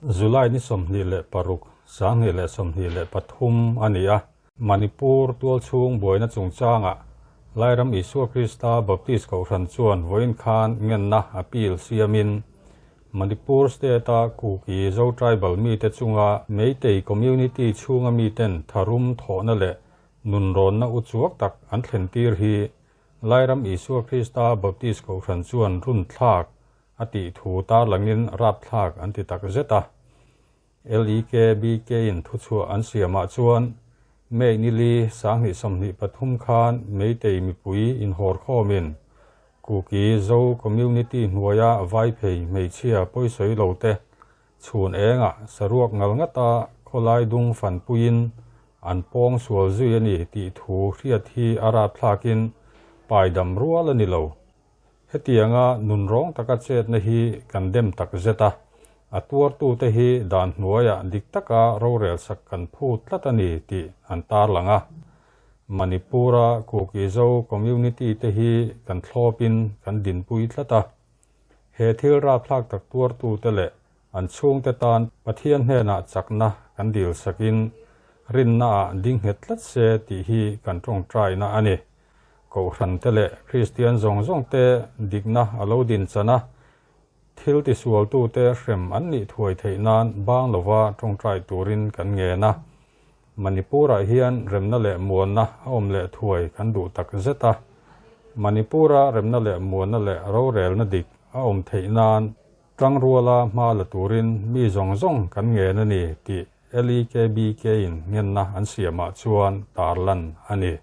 July ni 26, 2023 a ni a. Manipur tualchhung buaina chungchangah Lairam Isua Krista Baptist Kohhran chuan vawiin khan ngenna appeal siamin Manipur State-a Kuki Zo Tribal mite chunga Meitei community chhunga miten tharum thawhna leh nunrawnna uchuak tak an thlentir hi Lairam Isua Krista Baptist Kohhran chuan runthlak a tih thu tarlangin rapthlak an ti tak zet a. LEKBK-in thuchhuah an siamah chuan May ni li 2023 khan Meitei mipui inhawrkhawmin Kuki Zo Community hnuaia Vaiphei hmeichhia pawisawi lo te chhun engah saruak ngal ngata khawlai dung fanpuiin an pawng sual zui a ni tih thu hriat hi a rapthlakin paidam rual a ni lo. Hetianga nunrawng taka chetna hi kan dem tak zet a, a tuartute hi dan hnuaiah dik taka rorel sak kan phut tlat a ni tih an tarlang a. Manipur-a Kuki-Zo community te hi kan thlawpin kan dinpui tlat a. He thil rapthlak tak tuartute leh an chhungte tan Pathian hnenah chakna kan dil sakin rinnaah ding nghet tlat se tih hi kan tawngtaina a ni. Kohhran te leh Kristian zawng zawng te dikna a lo din chan a, thil tisualtute hrem an nih thuai theih nan bang lova tawngtai turin kan ngen a. Manipur-ah hian remna leh muanna a awm leh thuai kan duh tak zet a. Manipur-a remna leh muanna leh rorelna dik a awm theih nan tangruala hma la turin mi zawng zawng kan ngen a ni tih LEKBK-in ngenna an siamah chuan tarlan a ni.